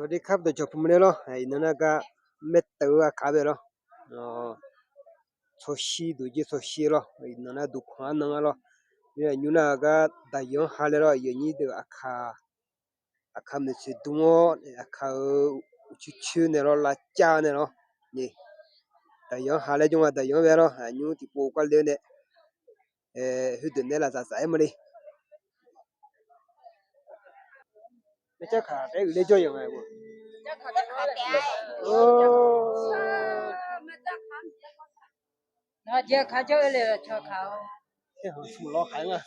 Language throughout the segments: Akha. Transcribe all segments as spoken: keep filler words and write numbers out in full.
สวัสดีครับ dawqcawq puq ma le lawr. Iqnan nar gar maerteuv-eu aqkaq bae lawr. Tsawrshir duq jir tsawrshir lawr. Iqnan nar duqpanq arnan-a lawr. Nymr nar gar daqyan ha laer lawr, yawnyir deuq aqkaq, aqkaq maeqtsoeq dm-awr, aqkaq-euq uqcoer coer nae lawr, lavcav nae lawr. Daqyan ha laer jawr nga, daqyan bae lawr. Aqnymr tiqpov kar le-eu nae, khoerdeuq nae laf zaqzaq-aer ma le. Maqcarkaq taef-aer uiqler jawr yaq nga. Nawq jeq kaq jawr-eu le cawq kaq-awr. Aer, smq lawr kaq-aer nga.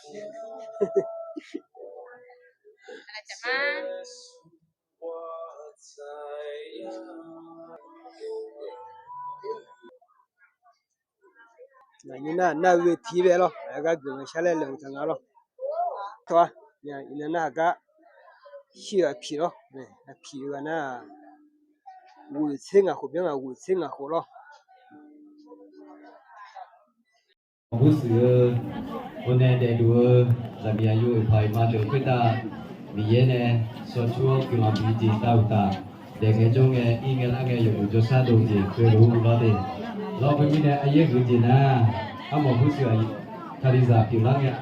Ngaq nymr nar nar-eu ghoe tiq bae lawr, aqgar guiqlanq shar laer laeqhmq taq nga lawr. Tawq-a, iqnan nar aqgar shir-eu aqpiq lawr, aqpiq-eu ghaq nar, ghoeq tser ngaq khof byanr ngaq, ghoeq tser ngaq khof lawr. Awqbur shuif-eu, hawr nae daefluf-eu zaqmiq aqyuif oeqpaq oeqma deuq khoertav Miqyaer nae shawr cur-awr guiqlanq bi jeq tav uqtaf, daef ngae jawr ngae ir ngae lar ngae yawqguq jawrshar dov jeq khoerlof-aer lawr de. Lawr khoermirnae aryaer huiq jeq nar, armawf hurshuif aqyuif Kalizaq pyeuflar ngae,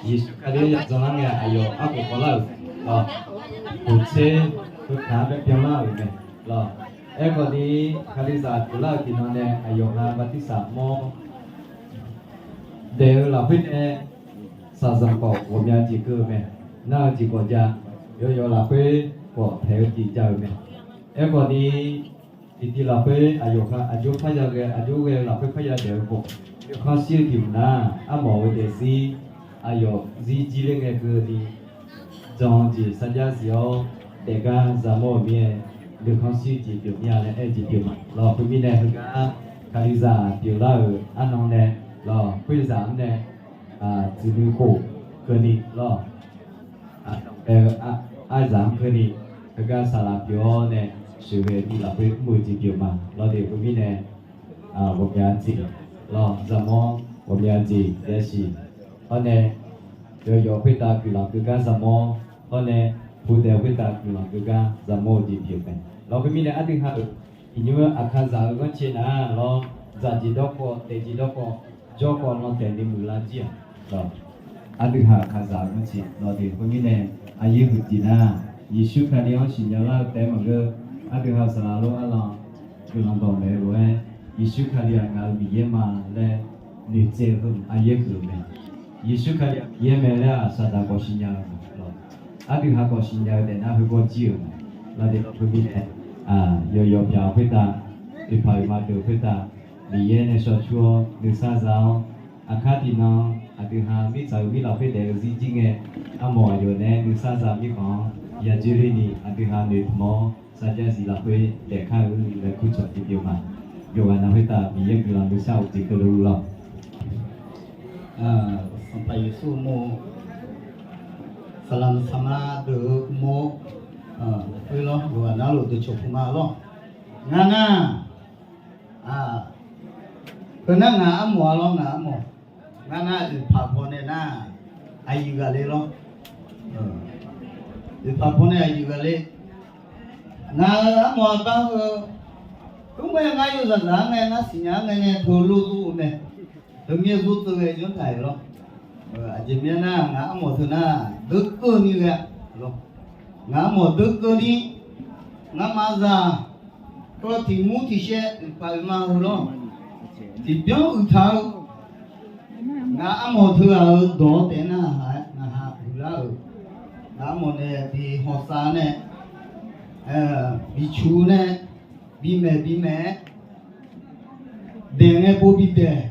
Yeqsur Kali-anr ya dzanlar ngae aqyawf arkhof khawvlar-euq, uqtser heukaq-anr bae byanlar-euq mae. Lawr, aerkhawf ni, Kalizaq pyeuflar-euq tiqnan nae aqyawf ha bartirsaq mawr daef-eu lafkhoer nae shaqzanq khawf ghawqmya jeq keuv-eu mae. Nar-eu jeq khawf ja, yawqyawq lafkhoer khawf taeq-eu jeq ja-euq mae. Aerkhawf ni, tiqtiv lafkhoer aqyawf ha aqjox parya ghae, aqjox ghae-eu lafkhoer parya daef-eu khawf, nuikhanr shir-eu tiq hmq nar, armawf-eu daefzir aqyawf zir jir ler ngae keuvni, jan-eu jeq sarjax zif-awr daefgar zaqmawr-euq mir-aer, nuikhanr shir-eu jeq pyeuf mir-a laer aer-eu jeq pyeuf ma. Lawr, khoermirnae heugar Kalizaq pyeuflar-euq arnan nae, lawr, khoerzaq-anr nae tsuif nuikhof keuvni lawr, arzaq-anr keuvni heugar saqlaq pyeuf-awr nae sheuqghae bi lafkhoer mr-eu jeq pyeuf ma. Lawr de, khoermirnae ghawqmya jeq, lawr, zaqmawr ghawqmya jeq yasiq, hawr nae yawqyawq khoertav guiqlanq keuv gar zaqmawr, hawr nae pudae khoertav guiqlanq keuv gar zaqmawr-eu jeq pyeuf mae. Lawr, khoermirnae aqdui ha-euq iqnymr-eu Aqkaqzaq-euq ghanrcae nar lawr, dzaq jeq dawrkhawf, daef jeq dawrkhawf, jawrkhawf lan taef ni muiqlar jir-aq, lawr, aqdui ha-euq Kalizaq-euq ghanrcae lawr de. Khoermirnae aryaer huiq jeq nar, Yeqsur Kali-anr siqnya lar-eu taef-aer maqngeur, aqdui ha-euq saqlaq lof arlan guiqlanq dawq maeq-eu lof-aer, Yeqsur Kali-aq ngaq-euq Miqyaer ma laer noeqtsaev-eu heu aryaer huiq-eu mae. Yeqsur Kali-aq Miqyaer mae laer-aq saqdaq khawf siqnya-eu ma lawr. Aqdui ha khawf siqnya-eu taef nar heugawr jir-euq mae. Lawr de, lawr, khoermirnae yawqyawq pyaq khoertav, oeqpaq oeqma deuq khoertav Miqyaer nae shawr cur-awr nuisar za-awr, aqkar tiqnan aqdui ha mirtsaq-euq mirlaf khoerdaef-eu zir jir ngae, armawf aqyawf naeq-aer nuisar za mirkhanq-anr yadzoer lerni aqdui ha noeqtmq-awr sarjax zif lafkhoer daefkar-eu laer kurcawq tiqpyeuf ma. Yawqghaq na khoertav Miqyaer guiqlanq nuisar-eu jeq keuvluf lawr. Sanqpaq Yeqsur mawr-eu, saqlaq saqma deuq-eu mawr-eu, oe lawr, yawqghaq navluf dawqcawq puq ma lawr. Ngar nar, heu nar ngaq armawf-a lawr, ngaq armawf. Ngar nar oeqpaq pawnae nar, aqyuif ghaq le lawr. Oeqpaq pawnae aqyuif ghaq le. Ngaq-euq armawf-a bar heu, khoermae ngar yawzaq zaq-anr ngae, ngar siqnya-anr ngae nae teu lor zor-eu mae. Heumyaer zor tseuv ghae janr taq-euq lawr. Aqjeq mirnae nar, ngaq armawf teu nar deur keuvni ghae lawr. Ngaq armawf deur keuvni, ngamaf zaq, kawv tiq mur tiq shaev oeqpaq oeqma heu lawr, tiqbyan uiqtaq-eu, ngaq armawf teughaq-euq dawq-awr taef nar, ngaq ha huiqlar-euq, ngaq armawf nae bi hawsav nae, bi cu nae, bimaeq bimaeq-aer, daeq ngae pov bidaeq,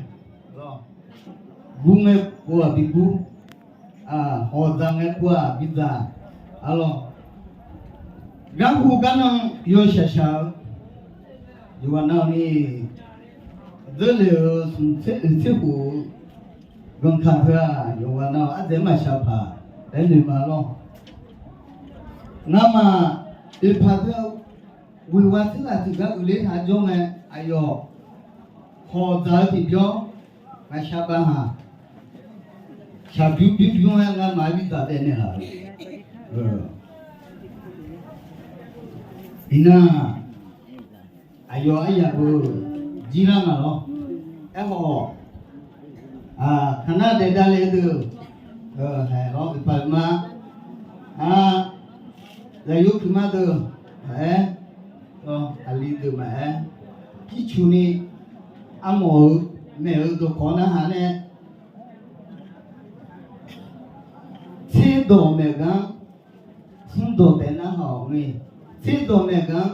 gur ngae pov-aq bi gur, hawq dzaq ngae pov-aq bi dzaq, arlawr, garhu garnan yawshaq shaq-eu, yawqghaq nav ni dzeurle-euq smq tser oeq tser khof-eu ganqkaq teu-aq, yawqghaq nav ardzaeq-aer maqshaq paq laer noeq ma lawr. Ngamaf oeqpaq teu-aq, ghoeq gha tser ghaq tiqgar uiqler taq jawr ngae, aqyawf hawq dzaq-eu tiqbyan, ngaqshaq bav haq, shaqbymr bymr bymr-aer ngamaf-aer bidzaq daef naeqlaf-eu. Iqnan, aqyawf aryamq beu jirlar nga lawr. Aerkhawf, kaqnar daef davle deuq, haeq lawr, uqpaq uqma, zaqyo kuiqma deuq maqaer, aqli deuq maqaer, pircuq ni armawf-euq maeq-euq dawqkawq narhaq nae, tserdawq maeq gar, smrdawq taef narhaq-awq ngae, tserdawq maeq gar,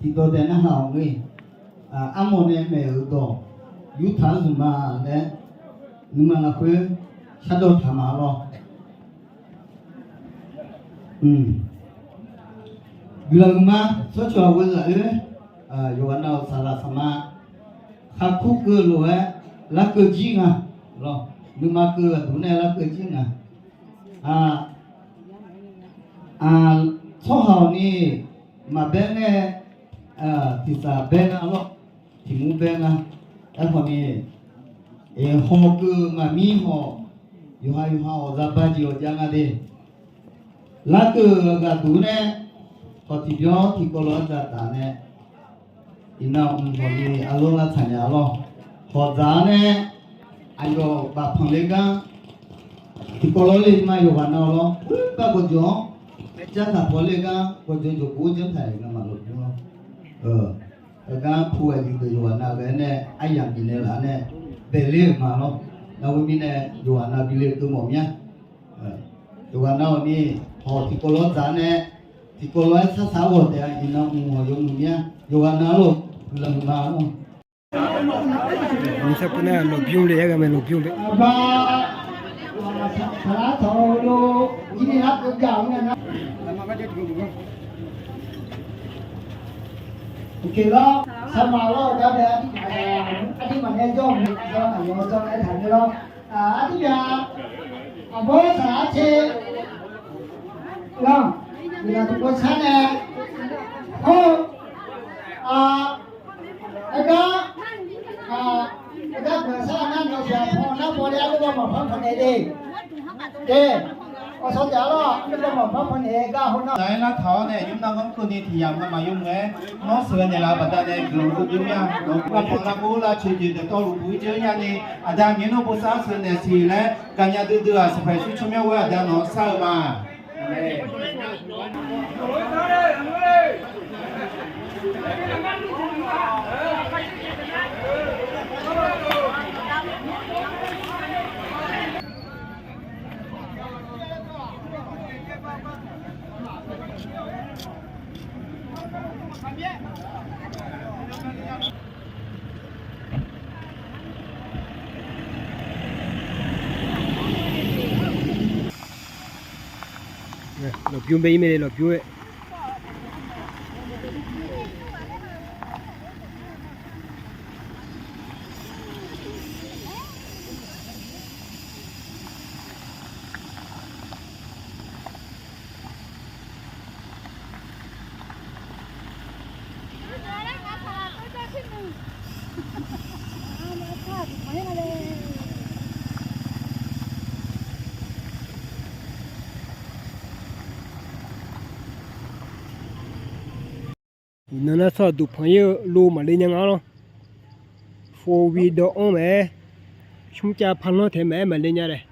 tiqdawq taef narhaq-awq ngae, armawf nae maeq-euq dawq yurtaq-anr zmq ma laer, nuima lafkhoer shardawq taq ma lawr. Guiqlanq huiqma tsawrcawq ghaq ghoe laf-oer, yawqghaq nav-euq saqlaq saqma, kharkur keuv lof-aer larkeuv jir nga lawr. Nuima keuv aqduq nae larkeuv jir nga. Tsawrhaq-awq ni maqbaer nae, tiqsaq baer nga lawr, tiqmur baer nga. Aerkhawf ni, haw keuv maqmir hawq, yawqha yawqha-awq zaqba jeq-awq jav nga de. Larkeuv ghaq duq nae, hawq tiqbyan tiqkawv lof-aer zataf nae, iqnan mq hawq ni arlor lavtsaq nya lawr. Hawq dzaq-awr nae, aqyawf bafpanq le gar, tiqkawv lof-aer le ma yawqghaq nav lawr. Bar gawqjawq-anr, aerjar taq paw le gar gawqjawq jawqgov janrtaq-euq ngamaf lafbymr lawr. Heugar pu aqyuif deuq yawqghaq nav ghae nae aryamq bifnaeq laf nae baeqler-euq ma lawr. Nar khoermirnae yawqghaq nav bi le-eu keuv mawf mya. Yawqghaq nav-awq ni, hawq tiqkawv lof-aer dzaq nae, tiqkawv lof-aer sarsaq ghawq taef-a. Iqnan mq hawq yawmuiq mya. Yawqghaq nav-awq guiqlanq ma lawr. Nymrsav pov nar lmqbymr le-aer ghae mae, lmqbymr le. Uqkeq lawr, saqma lawr-eu gar bae, ardirmaf nae jawr-eu mae, jawr-eu aqyawf jawr-aer taq-eu lawr. Ardirmaf, aqbawr saq-aer te lanq, guiqlanq tiqpov sar nae, hawr-eu, aergar, aergar guiqlanq sar nar, nawq-eu tiq ghaq paw nar paw le, arlawr baw maqpanr pannaeq de. De, awqsawq taef-a lawr, arlawr baw maqpanr pannaeq gar hawr nar. Nar-aer nartaq-awr nae, nymr nar ganr keuvni tiqyamq ngamaf yawmuiq-aer nawr sheuqghae naeqlaf-eu baqdanae guiqlanq duidui mya. Nawq-eu guiqlanq lavbof lavcoeq jeq dawqtawvluf buq-ir jeuq-ir nyani, aqda Miqyaer nawr bosav-awr sheuqghae naeq siq laer gaqnya duidui-aq, Sanqpaq Yeqsur tsawrmyanr ghoer aqda nawq-anr shar-eu ma. Lmqbymr bae-ir mae, lmqbymr-aer. Iqnan nar tsawrhaq duqpanq-ir-eu lo maqle nya nga lawr. Four wheel dawv-anr maqaer, smrcav parlanr taef maqaer maqle nya laer.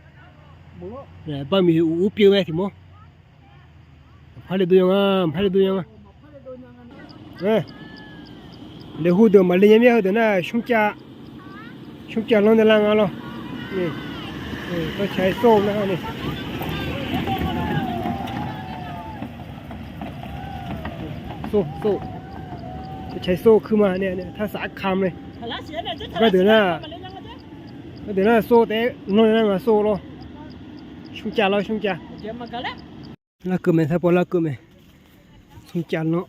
Barmiq uq ur pyeuf mae tiq mawr. Maqpar le dov nya nga, maqpar le dov nya nga. Laeqhmq deuq maqle nya mir-a, heudeuq nar smrcav, smrcav lanr nae lar nga lawr. Tawrcaq-aer sawr-eu nar ni. Sawr, sawr. Tawrcaq-aer sawr-eu kuir ma, tarsaq arkamq nae. Gardeuq nar, gardeuq nar sawr taef-aer lanr nae lar nga sawr lawr. Smrcav lawr, smrcav. Larkeuv mae, sarpov larkeuv mae. Smrcav lanr.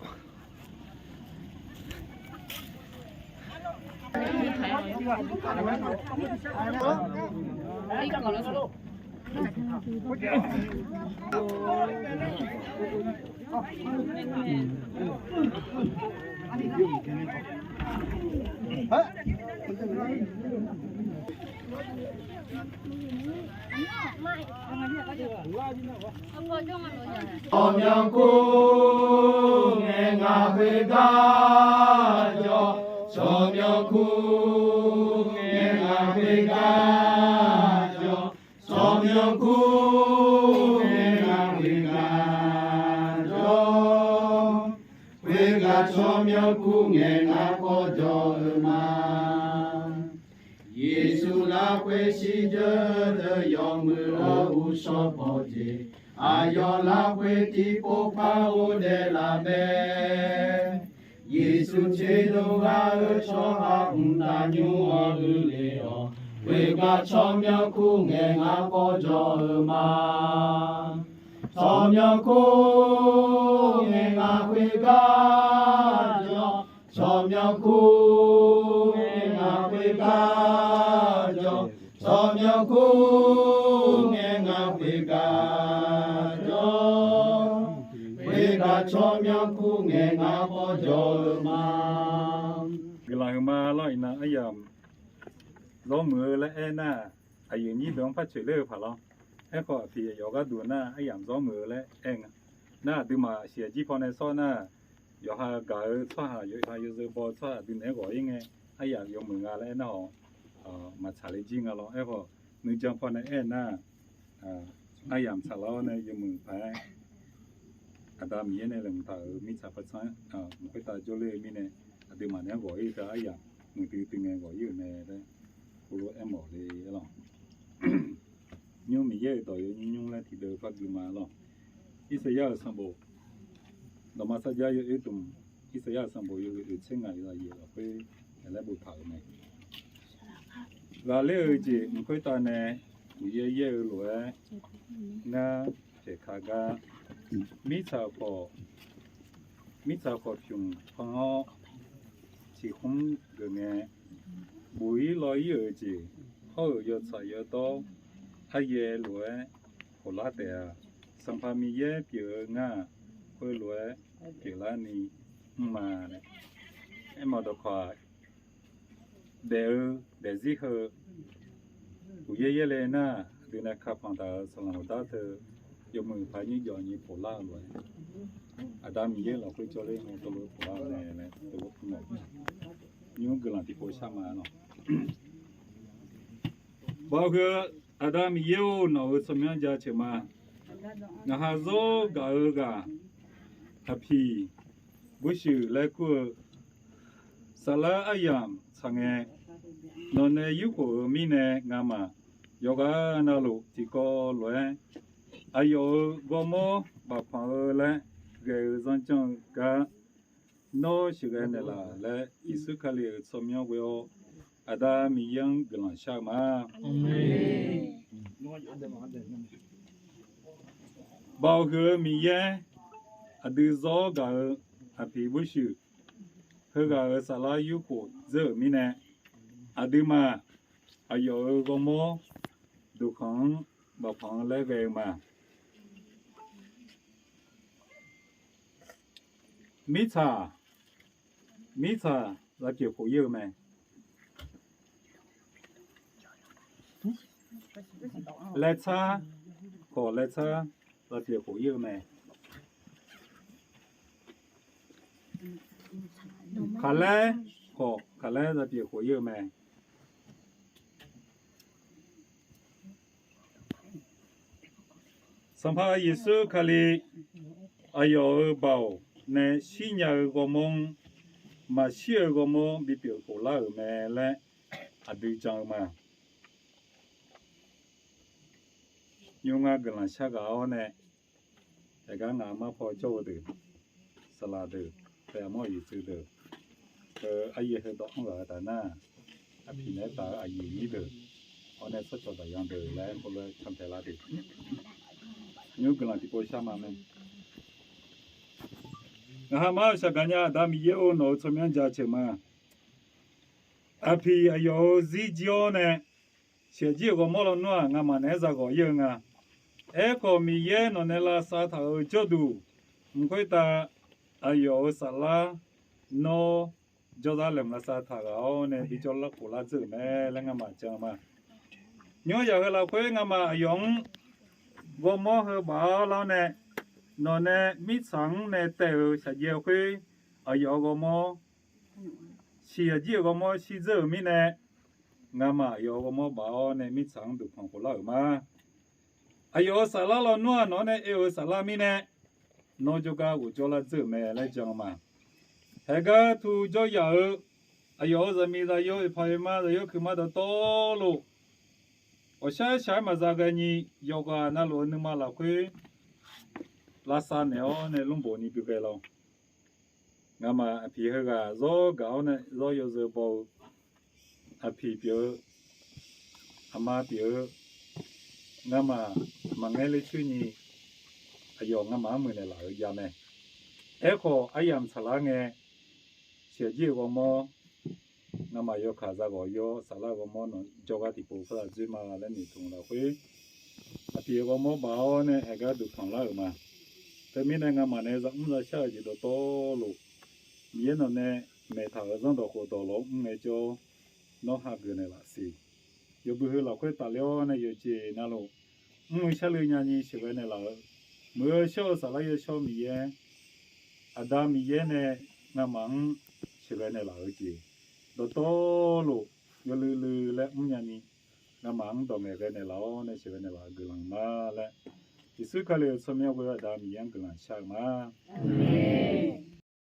Awqmyanr kur ngae nga khoergar jawr, tsawrmyanr kur ngae ngaq khoergar jawr, tsawrmyanr kur ngae ngaq khoergar jawr, khoergar tsawrmyanr kur ngae ngaq kawv jawr-eu ma. Yeqsur lafkhoer shirdzeur deuq yawmuiq-eu uqshawr pawqjeq, aqyawf lafkhoer tiqpov par ghofdaef laf mae. Yeqsur tserdov ghaq-eu tsawrhaq mqtav nymr-anr uiqle-awq. Khoergar tsawrmyanr kur ngae ngaq kawv jawr-eu ma. Tsawrmyanr kur ngae ngaq khoergar jawr, tsawrmyanr kur ngae ngaq khoergar jawr, tsawrmyanr kur ngae ngaq khoergar jawr, khoergar tsawrmyanr kur ngae ngaq kawv jawr-eu ma. Guiqlanq huiqma lawr. Iqnan aryamq zawr muiq-eu laer aernar, aqyuif nyir deuq-anr par coeq ler-eu paq lawr. Aerkhawf aqpiq yawqghaq gharduq nar aryamq zawr muiq-eu laer aer nga. Nar aqduimaf siqyaq jir pawnae sawr nar, yawqha gaq-eu tsawrhaq, yawqha yawzeu baw-eu tsawrhaq aqdui naeq-aer ghawq-ir ngae, aryamq yawmuiq nga laer aernar-awq, maqtsaq le jir nga lawr. Aerkhawf nuijan pawnae aernar, aryamq tsaqlar-awr nae yawmuiq paq-aer Aqda Miqyaer nae laeqhmq taq-euq mirtsaq paqtsanr-anr mq khoertav jawrler-eu mirnae, aqduimaf naeq-aer ghawq-ir gar aryamq muiqdui dui ngae ghawq-ir-euq mae laer heulof-aer aermawf le-a lawq. Nymr Miqyaer-euq dawq yawf nymr nymr laer tiqdeuv par gui ma lawq. Irsaqyar-euq sanqbof, dawqma sarjax yawoer dmq, Irsaqyar-euq sanqbof yawhuiq oeq tser ngaq yawzaq yaeq lafkhoer laer boftaq-euq mae. Ghaqler-eu jeq mq khoertav nae Miqyaer yaer-eu lof-aer ngar pyaeqka gar, mirtsaq khawf, mirtsaq khawf pymq pan-awr tiqkhmr geuf ngae, buq-ir law-ir-euq jeq hawr-euq yawtsaq yawdawr aryaev lof-aer khoflar taef-a. Sanqpaq Miqyaer pyeuf-eu ngar-aq, khoerlof-aer pyeuflarni mr ma laer aermawf dawqkawq-aq, daef-eu daefzir heu uqyaer yaerle nar, aqdui nae kapanq taq-euq saqlaq uqdar teu yawmuiq paq nyir jawf nyi poflar-eu lof-aer, Aqda Miqyaer lafkhoer jawrler ngae teulof-aer poflar-eu mae laer teulof-aer mr-awq. Nymr guiqlanq tiqpov shar ma lawq. Baoq heu-eu Aqda Miqyaer-or, nawq-euq tsawrmyanr jaceuq ma. Ngaq ha zawr gaq-eu ghaq, aqpiq Burshuif laer kur-eu saflar aryamq tsaq ngae, nawq nae yurkhof-eu mirnae ngamaf yawqghaq navluf tiqkawv lof-aer aqyawf-euq ghawrmawr bafpanq-eu laer ghae-eu zanrjanr-eu gar, nawr sheuqghae naeqlaf laer Yeqsur Kali-euq tsawrmyanr ghoe-awr Aqda Miqyaer-anr guiqlanq shar-eu ma. Baoq huiq-eu Miqyaer, aqdui zawr gaq-eu aqpiq Burshuif heughaq-euq saflar yurkhof dzeur-euq mirnae, aqduimaf aqyawf-euq ghawrmawr duqkhanq-anr bafpanq-eu laer ghae-eu ma. Mirtsaq, mirtsaq za pyeuf khof-ir-eu mae. Laetsar khawf laetsar za pyeuf khof-ir-eu mae. Khaqlaer khawf khaqlaer za pyeuf khof-ir-eu mae. Sanqpaq Yeqsur Kali aqyawf-euq baoq nae shirnya-eu ghawrmawr-anr maqshir-eu ghawrmawr bipyeuf khof lar-euq mae laer aqdui jan-eu ma. Nymr ngar guiqlanq shar ghaq-awr nae, yaeqgar ngaq mar paw jawr-eu deuq, saqlaq deuq, taef aqmawr-euq yuqtsuif deuq, heu aryaer heudawq anr ghaq-eu taf nar, aqpiq naeq-aer taf-eu aqyuif nyir deuq, hawr nae tsawrcawq daqyan deuq laer heulof-aer cantae lar deuq, nymr guiqlanq tiqpov shar ma mae. Ngaq ha mar-eu shaqgaq nya Aqda Miqyaer-or, nawq-euq tsawrmyanr jaceuq ma. Aqpiq aqyawf-euq zir jir-awr nae, shaqjir-euq ghawrmawr lawnmr-aq, ngamaf naeq-aer zaghawq-ir-eu nga. Aerkhawf, Miqyaer nawq nae lavsav taq-euq jawrduq, mq khoertav aqyawf-euq saflar nawr jawrzar laeqhmq lavsav taq ghaq-awr nae bi jawrlar khof lar dzeur-euq mae laer ngamaf jan-eu ma. Nymr yaq heu lafkhoer ngamaf aqyawf-anr ghawrmawr heu baf-awr lar-awr nae, nawq nae mirtsaq-anr nae taev-euq shaqjaev khoer aqyawf-euq ghawrmawr, shiq aqjir-euq ghawrmawr shirdzeur-euq mirnae, ngamaf aqyawf-euq ghawrmawr baf-awr nae mirtsaq-anr duqpanq khof lar-euq ma. Aqyawf-euq saflar lawnmr-aq nawq-anr nae oe-euq saflar mirnae, nawr jawrgar ghofjawr lar dzeur-euq mae laer jan-eu ma. Haeqgar tu jawryaf-eu, aqyawf-euq zaqmiq zaqyo oeqpaq oeqma zaqyo kuiqma dawqtawvluf, ghawqshaq shaq-aer maqza ghae ni, yawqghaq navluf-eu nuima lafkhoer lavsav naeq-awr nae lmrbof ni bighae lawr. Ngamaf aqpiq heughaq zawr gaq-awr nae zawr yawzeu baw-eu, aqpiq pyeuf-eu, aqma pyeuf-eu, ngamaf maqngaer ler coer ni, aqyawf ngamaf-anr muiqnaeq laf-euq jav mae. Aerkhawf aryamq tsaqlar ngae, shiq aqjir-euq ghawrmawr, ngamaf yawkaq zaghawq yawr saflar ghawrmawr nawq jawrgar tiqpov par lar dzoer ma laer noeqtmq lafkhoer, aqpiq-euq ghawrmawr baf-awr nae haeqgar duqpanq lar-euq ma. Teumirnae ngamaf nae zamr zashar-euq jeq dawqtawvluf, Miqyaer nawq nae maeqtaq-euq zanrdawq khofdawq lawq-anr mr ngaejawr, nawr hageuf naeqlaf siq. Yawbui heu lafkhoer tafler-awr nae yawqjeq navluf, mr-eu sharlui nyani sheuqghae naeqlaf-eu, muiq-eu shawr-eu saflar yawshawr Miqyaer, Aqda Miqyaer nae ngamaf-anr sheuqghae naeqlaf-eu jeq dawqtawvluf, yawluiv luiv laer mr nyani, ngamaf-anr dawq ngaeqghae naeqlaf-awr nae sheuqghae naeqlaf-eu guiqlanq ma laer, Yeqsur Kali-euq tsawrmyanr ghoe-eu Aqda Miqyaer-anr guiqlanq shar-eu ma. Aqmeq.